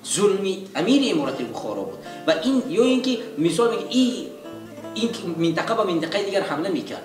Зулми амири Иморати Бухоро буд. Ва ин ё ин ки мисол ин минтақа ба минтақаи дигар ҳамла мекард.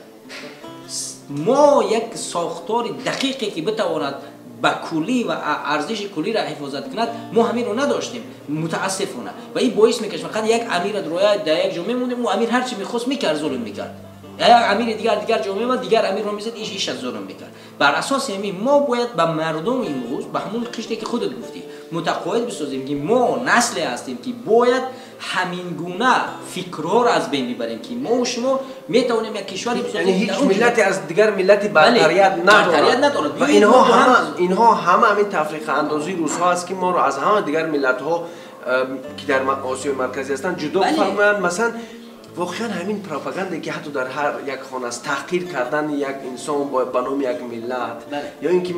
Мо як сохтори дақиқе ки битавонад ба куллӣ ва арзиши куллиро ҳифозат кунад, мо ҳаминро надоштем мутаассифона. Ва ин боис мекашд фақат як амир дроя дар як ҷо мемондем, ӯ амир ҳар чи мехост мекард, зулм мекард. Як амири дигар ҷо меомад, дигар амирро мезад, иш зулм мекард. Бар асоси ҳамин мо бояд ба мардум имрӯз, ба ҳамон қишре ки худат гуфтӣ, мутақоид бисозем, ки мо насле ҳастем, ки бояд ҳамин гуна фикрҳоро аз байн бибарем, ки мо ва шумо метавонем як кишваре бисозем. Яъне ҳеҷ миллате аз дигар миллати бартарият надорад. Ва инҳо ҳама ҳамин тафриқаандозии русҳо аст, ки моро аз ҳама дигар миллатҳо ки дар Осиёи Марказӣ ҳастанд ҷудо фармоянд. Масалан, воқеан ҳамин пропаганда ки ҳатто дар ҳар як хона аст, таҳқир кардани як инсон ба номи як миллат, ё ин ки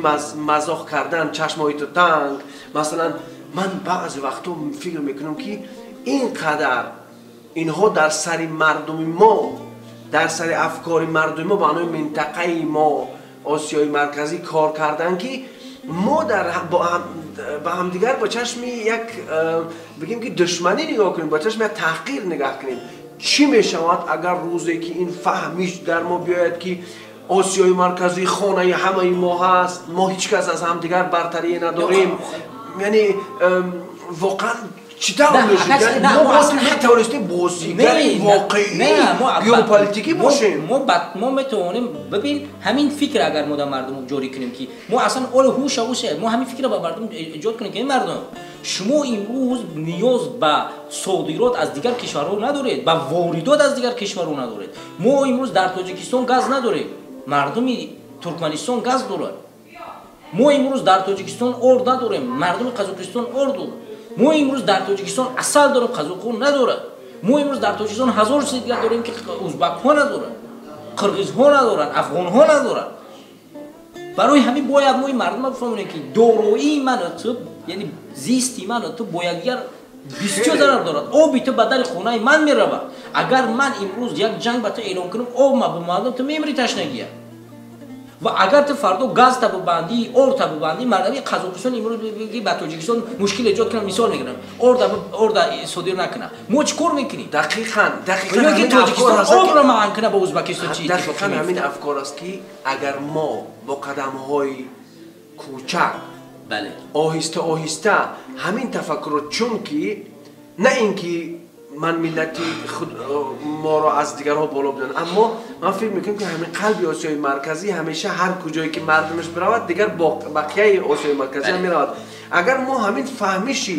мазоқ кардан, чашмҳои ту танг. Масалан, ман баъзе вақтҳо фикр мекунам, ки ин қадар инҳо дар сари мардуми мо, дар сари афкори мардуми мо ба номи минтақаи мо Осиёи Марказӣ кор карданд, ки мо ба ҳамдигар бо чашми як бигем ки душманӣ нигоҳ кунем, бо чашми як таҳқир нигоҳ кунем. Чӣ мешавад агар рӯзе ки ин фаҳмиш дар мо биёяд, ки Осиёи Марказӣ хонаи ҳамаи мо ҳаст, мо ҳеҷ кас аз ҳамдигар бартарие надорем? Яъне воқеан чӣ тавр мешуд? Мо боз метавонистем бозигари воқеӣ геополитикӣ бошем. Мо метавонем, бибин, ҳамин фикр агар мо дар мардум ҷорӣ кунем, ки мо аслан оли ҳуша уша, мо ҳамин фикрро ба мардум эҷод кунем, ки мардум, шумо имрӯз ниёз ба содирот аз дигар кишварҳо надоред, ба воридот аз дигар кишварҳо надоред. Мо имрӯз дар Тоҷикистон газ надорем, мардуми Туркманистон газ дорад. Мо имрӯз дар Тоҷикистон орд надорем, мардуми Қазоқистон орд дорад. Мо имрӯз дар Тоҷикистон асал дорем, қазоқҳо надорад. Мо имрӯз дар Тоҷикистон ҳазор чизи дигар дорем, ки узбакҳо надорад, қирғизҳо надоранд, афғонҳо надоранд. Барои ҳамин бояд мо ин мардумро бифаҳмонем, ки дороии ману ту, яъне зисти ману ту бо якдигар бисёр зарар дорад. Оби ту ба дари хонаи ман меравад. Агар ман имрӯз як ҷанг ба ту эълон кунам, об ма бимандам, ту мемири ташнагия. Ва агар ту фардо газ та бибандӣ, орд та бибандӣ, мардами Қазоқистон имрӯз ба Тоҷикистон мушкил эҷод кунам, мисол мегирам, орда содир накунад, мо чӣ кор мекунем? Дақиқан ки Тоҷикистон обро маъан кунад ба Узбекистон чӣ? Дақиқан ҳамин афкор аст, ки агар мо бо қадамҳои кӯчак, оҳиста оҳиста ҳамин тафаккурро, чунки на ин ки ман миллати худ моро аз дигарҳо боло бидонам, аммо ман фикр мекунам, ки ҳамин қалби Осиёи Марказӣ ҳамеша ҳар куҷое ки мардумаш биравад, дигар бақияи Осиёи Марказӣ ҳам меравад. Агар мо ҳамин фаҳмиши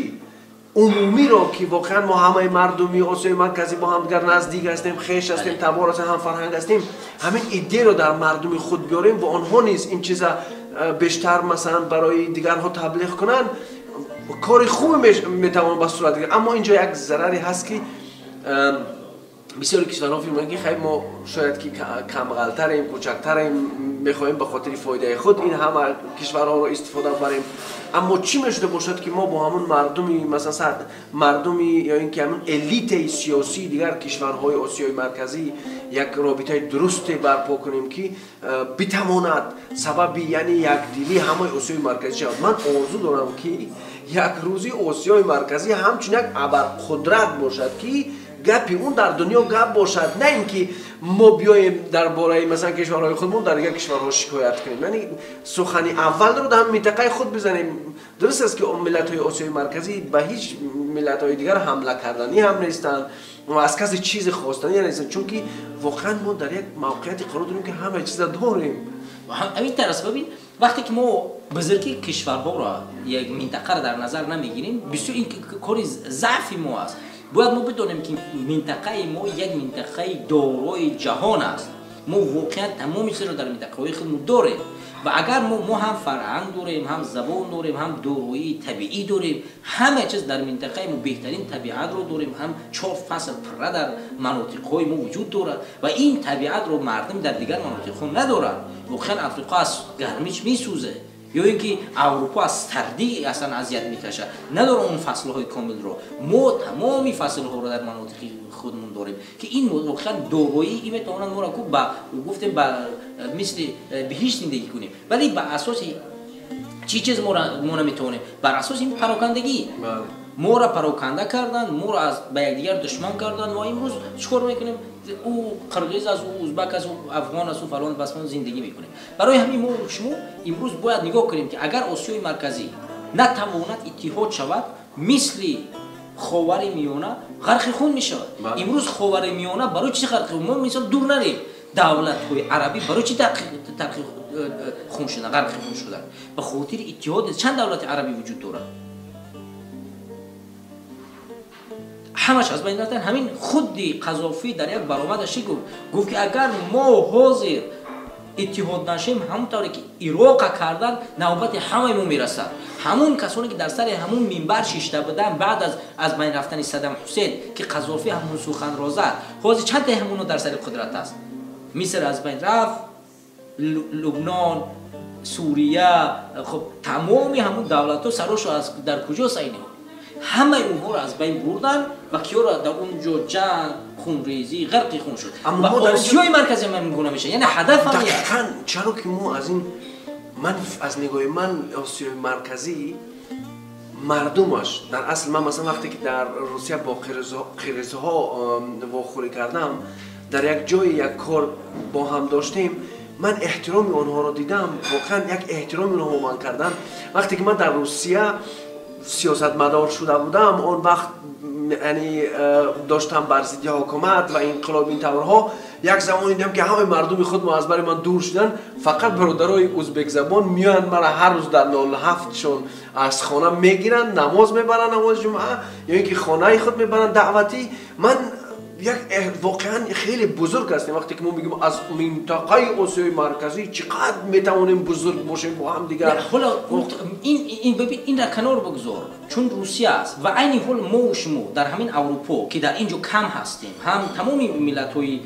умумиро, ки воқеан мо ҳамаи мардуми Осиёи Марказӣ бо ҳамдигар наздик ҳастем, хеш ҳастем, табор ҳастем, ҳамфарҳанг ҳастем, ҳамин идеяро дар мардуми худ биёрем ва онҳо низ ин чиза бештар масалан барои дигарҳо таблиғ кунанд, кори хубе метавон ба сурат гирифт. Аммо инҷо як зараре ҳаст, ки бисёри кишварҳо фикр мекунанд, ки хай, мо шояд ки камғалтарем, кӯчактарем, мехоҳем ба хотири фоидаи худ ин ҳама кишварҳоро истифода барем. Аммо чӣ мешуда бошад, ки мо бо ҳамон мардуми, масалан, мардуми ё ин ки ҳамон элитаи сиёсии дигар кишварҳои Осиёи Марказӣ як робитаи дурусте барпо кунем, ки битавонад сабаби, яъне, якдилии ҳамаи Осиёи Марказӣ шавад? Ман орзу дорам, ки як рӯзи Осиёи Марказӣ ҳамчун як абарқудрат бошад, ки гапи он дар дунё гап бошад, на ин ки мо биёем дар бораи, масалан, кишварҳои худмон дар дигар кишварҳо шикоят кунем. Яъне сухани аввалро дар минтақаи худ бизанем. Дуруст аст, ки миллатҳои Осиёи Марказӣ ба ҳеҷ миллатҳои дигар ҳамла карданӣ ҳам нестанд ва аз касе чизе хостанӣ нестанд, чунки воқеан мо дар як мавқеияте қарор дорем, ки ҳама чиза дорем. Ҳамин тавр аст. Бибин, вақте ки мо бузургии кишварҳоро, як минтақаро дар назар намегирем, бисёр ин кори заъфи мо аст. Бояд мо бидонем, ки минтақаи мо як минтақаи дорои ҷаҳон аст. Мо воқеан тамоми чизро дар минтақаҳои худмон дорем ва агар мо ҳам фарҳанг дорем, ҳам забон дорем, ҳам дороии табиӣ дорем, ҳама чиз дар минтақаи мо, беҳтарин табиатро дорем, ҳам чор фасл пурра дар манотиқҳои мо вуҷуд дорад ва ин табиатро мардум дар дигар манотиқҳо надорад. Воқеан Африқо аз гармиш месӯзад, ё ин ки Аврупо аз сардӣ аслан азият мекашад, надора он фаслҳои комилро. Мо тамоми фаслҳоро дар манотиқи худмон дорем, ки ин воқеан дороӣ ин метавонад моро ку ба гуфтем ба мисли биҳишт зиндагӣ кунем. Вале ба асоси чӣ чиз мо наметавонем? Бар асоси ин парокандагӣ моро пароканда карданд, моро ба якдигар душман карданд. Мо имрӯз чӣ кор мекунем? Ӯ қирғиз аст, ӯ узбак аст, ӯ афғон аст, ӯ фалон басмон зиндагӣ мекунем. Барои ҳамин мо шумо имрӯз бояд нигоҳ кунем, ки агар Осиёи Марказӣ натавонад иттиҳод шавад, мисли Ховари Миёна ғарқи хун мешавад. Имрӯз Ховари Миёна барои чӣ ғарқи? Мо мисол дур нарем. Давлатҳои арабӣ барои чӣ тарқи хун шуданд, ғарқи хун шуданд? Ба хотири иттиҳод. Чанд давлати арабӣ вуҷуд дорад? Ҳамаш аз байн рафтан. Ҳамин худи Қазофӣ дар як баромадаш чӣ гуфт? Гуфт ки агар мо ҳозир иттиҳод нашем, ҳамон тавре ки Ироқа кардан, навбати ҳамаи мо мерасад. Ҳамон касоне ки дар сари ҳамон минбар шишта буданд баъд аз байн рафтани Саддам Ҳусейн, ки Қазофӣ ҳамон суханро зад, ҳозир чанд таи ҳамоно дар сари қудрат аст? Миср аз байн рафт, Лубнон, Сурия, хуб тамоми ҳамон давлатҳо сарошо дар куҷост айни ҳол? Ҳамаи онҳоро аз байн бурданд ва киёро дар он ҷо ҷанг, хунрезӣ, ғарқи хун шуд. Ва Осиёи Марказӣ ҳам ҳамин гуна мешавад. Яъне ҳадаф ҳам як. Дақиқан чаро ки мо аз ин, ман аз нигоҳи ман Осиёи Марказӣ мардумаш дар асл, ман масалан вақте ки дар Русия бо қирғизҳо вохӯрӣ кардам, дар як ҷое як кор бо ҳам доштем, ман эҳтироми онҳоро дидам, воқеан як эҳтироми онҳо ман кардам. Вақте ки ман дар Русия сиёсатмадор шуда будам, он вақт яъне доштам бар зидди ҳукумат ва инқилоб ин таврҳо, як замоне дидам ки ҳамаи мардуми худ мо аз бари ман дур шуданд, фақат бародарои узбекзабон меоянд мара ҳар рӯз дар 07-шон аз хона мегиранд, намоз мебаранд, намози ҷумъа, ё ин ки хонаи худ мебаранд даъватӣ. Ман як воқеан хеле бузург ҳастем вақте ки мо мегӯем аз минтақаи Осиёи Марказӣ чӣ қадр метавонем бузург бошем бо ҳам дигар. Ҳоло ин бибин, инра канор бигзор, чун Русия аст ва айни ҳол мо шумо дар ҳамин Аврупо, ки дар ин ҷо кам ҳастем, ҳам тамоми миллатҳои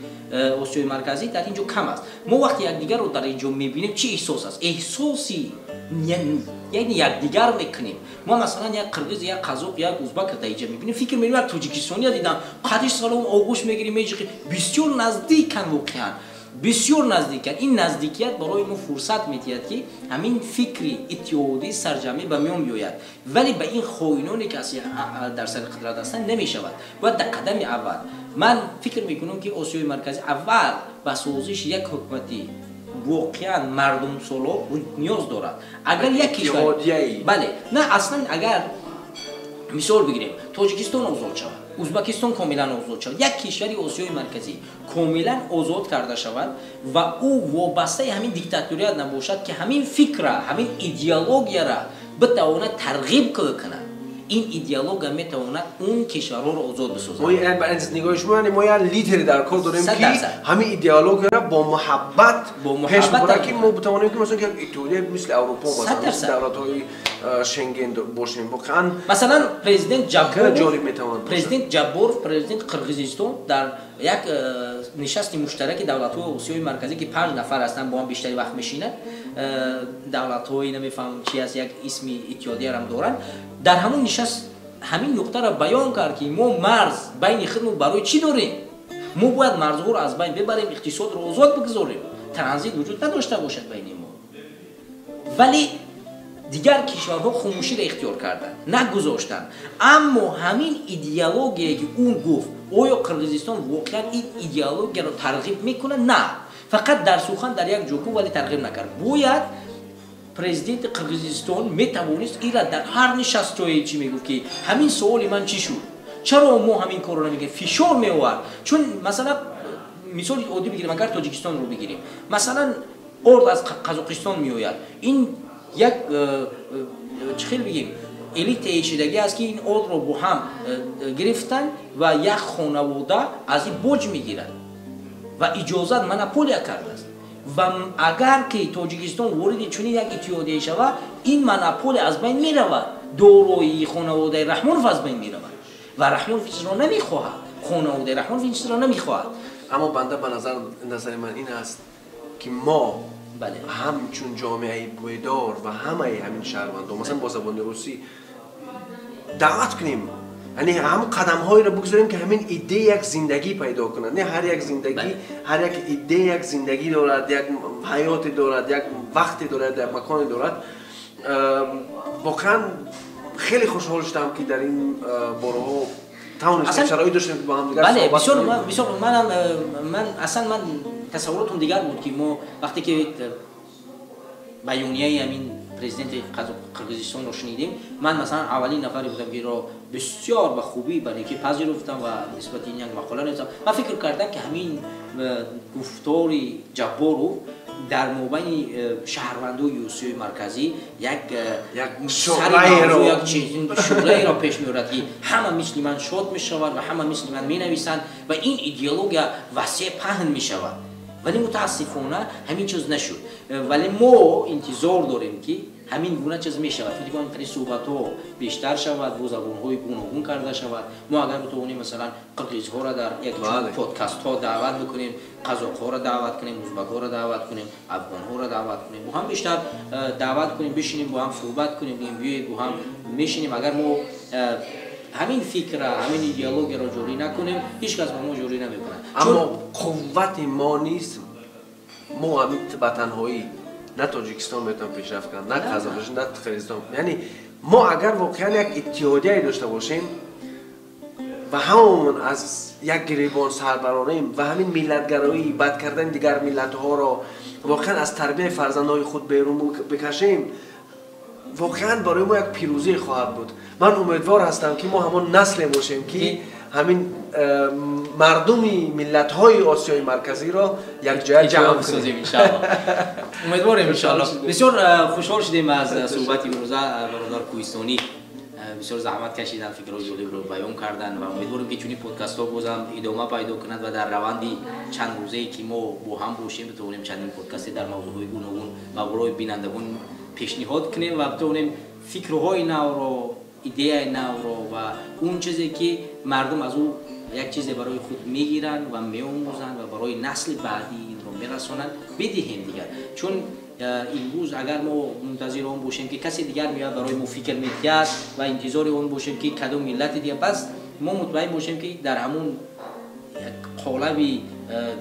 Осиёи Марказӣ дар ин ҷо кам аст. Мо вақте якдигарро дар ин ҷо мебинем, чӣ эҳсос аст? Эҳсоси яъне якдигар мекунем. Мо масалан як қирғиз, як қазоқ, як узбак дар инҷа мебинем, фикр мекунем як тоҷикистония дидам, қадиш салом оғӯш мегирем, меҷиқем. Бисёр наздикан, воқеан бисёр наздикан. Ин наздикият барои мо фурсат медиҳад, ки ҳамин фикри иттиҳодӣ сарҷамъӣ ба миён биёяд. Вале ба ин хоиноне ки дар сари қудрат ҳастанд намешавад. Бояд дар қадами аввал, ман фикр мекунам, ки Осиёи Марказӣ аввал ба созиши як ҳукумати воқеан мардумсолор ниёз дорад. Агар як кишвар, бале, на аслан, агар мисол бигирем, Тоҷикистон озод шавад, Узбекистон комилан озод шавад, як кишвари Осиёи Марказӣ комилан озод карда шавад ва ӯ вобастаи ҳамин диктаторият набошад, ки ҳамин фикра, ҳамин идеологияра битавонад тарғиб кунад, ин идеология метавонад он кишварҳоро озод бисозад. Аз нигоҳи шумо, яъне мо як лидери дар кор дорем, ки ҳамин идеологияро бо муҳаббат пеш бурад, ки мо битавонем, ки масалан як иттиҳодия мисли Аврупо, масалан давлатҳои Шенген бошем. Воқеан масалан президент Ҷабборов ҷолиб метавонад. Президент Ҷабборов, президенти Қирғизистон, дар як нишасти муштараки давлатҳои Осиёи Марказӣ, ки 5 нафар ҳастанд, бо ҳам бештари вақт мешинанд, давлатҳои намефаҳмам чи аст, як исми иттиҳодиярам доранд, дар ҳамон нишаст ҳамин нуқтаро баён кард, ки мо марз байни худмон барои чӣ дорем? Мо бояд марзҳоро аз байн бибарем, иқтисодро озод бигзорем, транзит вуҷуд надошта бошад байни мо. Вале дигар кишварҳо хомӯширо ихтиёр карданд, нагузоштанд. Аммо ҳамин идеологие ки ӯ гуфт, оё Қирғизистон воқеан ин идеологияро тарғиб мекунад? На, фақат дар сухан дар як ҷо гуфт, вале тарғиб накард. Бояд президенти Қирғизистон метавонист ира дар ҳар нишастҳое чӣ мегуфт, ки ҳамин суоли ман чӣ шуд, чаро мо ҳамин корро намекунем, фишор меовард. Чун масалан мисоли оддӣ бигирем, агар Тоҷикистонро бигирем, масалан орд аз Қазоқистон меояд, ин як чӣ хел бигем, элитаи шидагӣ аст, ки ин ордро бо ҳам гирифтанд ва як хонавода аз ин боҷ мегирад ва иҷозат монополия кардааст. Ва агар ки Тоҷикистон вориди чунин як иттиҳодия шавад, ин монополия аз байн меравад, дороии хонаводаи Раҳмонов аз байн меравад ва Раҳмонов ин чизро намехоҳад, хонаводаи Раҳмонов ин чизро намехоҳад. Аммо банда ба назари ман ин аст, ки мо ҳамчун ҷомеаи бедор ва ҳамаи ҳамин шаҳрвандон, масалан бо забони русӣ даъват кунем, яъне ҳам қадамҳоеро бигзорем, ки ҳамин идея як зиндагӣ пайдо кунад. Не ҳар як зиндагӣ, ҳар як идея як зиндагӣ дорад, як ҳаёте дорад, як вақте дорад, як маконе дорад. Воқеан хеле хушҳол шудам, ки дар ин бораҳо тавонистем, шароит доштем, ки бо ҳамдигар бале, бисёр бисёр. Манам ман аслан ман тасаввуротам дигар буд, ки мо вақте ки баёнияи ҳамин президенти Қирғизистонро шунидем, ман масалан аввалин нафаре будам, ки инро бисёр ба хубӣ, ба некӣ пазируфтам ва нисбати ин як мақола навиштам. Ман фикр кардам, ки ҳамин гуфтори Ҷабборов дар мобайни шаҳрвандои Осиёи Марказӣ як шӯълаеро пеш меорад, ки ҳама мисли ман шод мешавад ва ҳама мисли ман менависанд ва ин идеология васеъ паҳн мешавад. Вале мутаассифона ҳамин чиз нашуд. Вале мо интизор дорем, ки ҳамин гуна чиз мешавад. Фикр кунам, хеле суҳбатҳо бештар шавад, бо забонҳои гуногун карда шавад. Мо агар битавонем, масалан, қирғизҳоро дар як подкастҳо даъват бикунем, қазоқҳоро даъват кунем, узбакҳоро даъват кунем, афғонҳоро даъват кунем, бо ҳам бештар даъват кунем, бишинем, бо ҳам суҳбат кунем, бигӯем, биёед, бо ҳам мешинем. Агар мо ҳамин фикра, ҳамин идеологияро ҷорӣ накунем, ҳеҷ кас ба мо ҷорӣ намекунад. Аммо қуввати мо низ, мо ҳамин ба танҳоӣ на Тоҷикистон метавон пешрафт кард, на Қазоқистон, на Қирғизистон. Яъне мо агар воқеан як иттиҳодияе дошта бошем ва ҳамон аз як гиребон сар барорем ва ҳамин миллатгароӣ, бад кардани дигар миллатҳоро воқеан аз тарбияи фарзандҳои худ берун бикашем, воқеан барои мо як пирӯзие хоҳад буд. Ман умедвор ҳастам, ки мо ҳамон насле бошем, ки ҳамин мардуми миллатҳои Осиёи Марказиро якҷоя ҷамъ созем, иншаалло. Умедворем, иншаалло. Бисёр хушҳол шудем аз суҳбати имрӯза. Бародар Кӯҳистонӣ бисёр заҳмат кашидан, фикрҳои ҷолибро баён карданд ва умедворем, ки чунин подкастҳо бозам идома пайдо кунад ва дар раванди чанд рӯзае, ки мо бо ҳам бошем, битавонем чандин подкасте дар мавзӯъҳои гуногун ва барои бинандагон пешниҳод кунем ва битавонем фикрҳои навро, идеяи навро ва он чизе, ки мардум аз ӯ як чизе барои худ мегиранд ва меомӯзанд ва барои насли баъдӣ инро мерасонанд, бидиҳем дигар. Чун имрӯз агар мо мунтазири он бошем, ки касе дигар меояд, барои мо фикр медиҳад ва интизори он бошем, ки кадом миллати дигар, пас мо мутмаин бошем, ки дар ҳамун қолаби,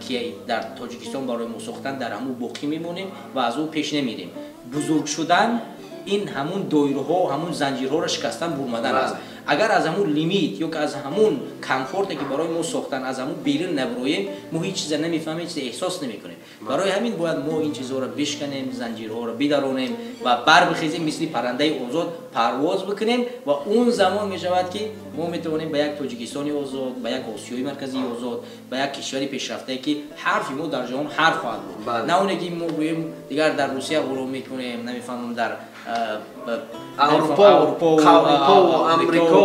ки дар Тоҷикистон барои мо сохтан, дар ҳамун боқӣ мемонем ва аз ӯ пеш намерем. Бузург шудан ин ҳамун доираҳо, ҳамун занҷирҳоро шикастан, бурмадан аст. Агар аз ҳамун лимит ё ки аз ҳамун комфорте, ки барои мо сохтан, аз ҳамун берун наброем, мо ҳеҷ чиза намефаҳмем, ҳеҷ чиза эҳсос намекунем. Барои ҳамин бояд мо ин чизҳоро бишканем, занҷирҳоро бидаронем ва барбихезем, мисли паррандаи озод парвоз бикунем ва он замон мешавад, ки мо метавонем ба як Тоҷикистони озод, ба як Осиёи Марказии озод, ба як кишвари пешрафтае, ки ҳарфи мо дар ҷаҳон ҳарф хоҳад буд, на оне ки мо гӯем, дигар дар Русия ғурур мекунем, намефаҳмам, дар Аврупо, Амрико,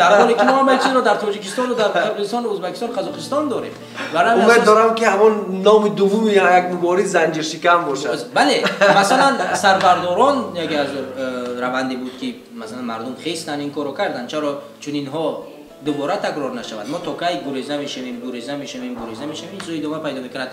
дар ҳоле ки мо ҳама чизро дар Тоҷикистону дар Қирғизистону Ӯзбекистон, Қазоқистон дорем. Умед дорам, ки ҳамон номи дуввуми як мубориз занҷиршикан бошад. Бале, масалан, сарбардорон яке аз раванде буд, ки масалан мардум хестанд, ин корро карданд. Чаро чунинҳо дубора такрор нашавад? Мо то кай гуреза мешавем, гуреза мешавем, гуреза мешавем? Ин чизо идома пайдо мекунад.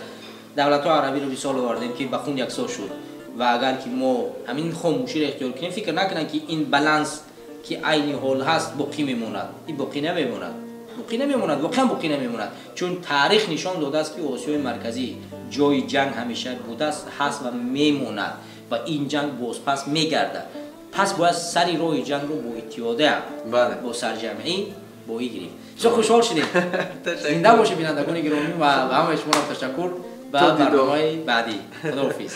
Давлатҳои арабиро мисол овардем, ки ба хун яксон шуд ва агар ки мо ҳамин хомӯширо ихтиёр кунем, фикр накунанд, ки ин баланс, ки айни ҳол ҳаст, боқӣ мемонад. Ин боқӣ намемонад, боқӣ намемонад, воқеан боқӣ намемонад, чун таърих нишон додааст, ки Осиёи Марказӣ ҷои ҷанг ҳамеша будааст, ҳаст ва мемонад ва ин ҷанг бозпас мегардад. Пас бояд сари роҳи ҷангро бо иттиҳода, бо сарҷамъӣ бо и гирифт. Бисёр хушҳол шудем. Зинда бошед, бинандагони гиромӣ, ва ба ҳамаи шуморо ташаккур. Ба барномаи баъдӣ, худоҳофиз.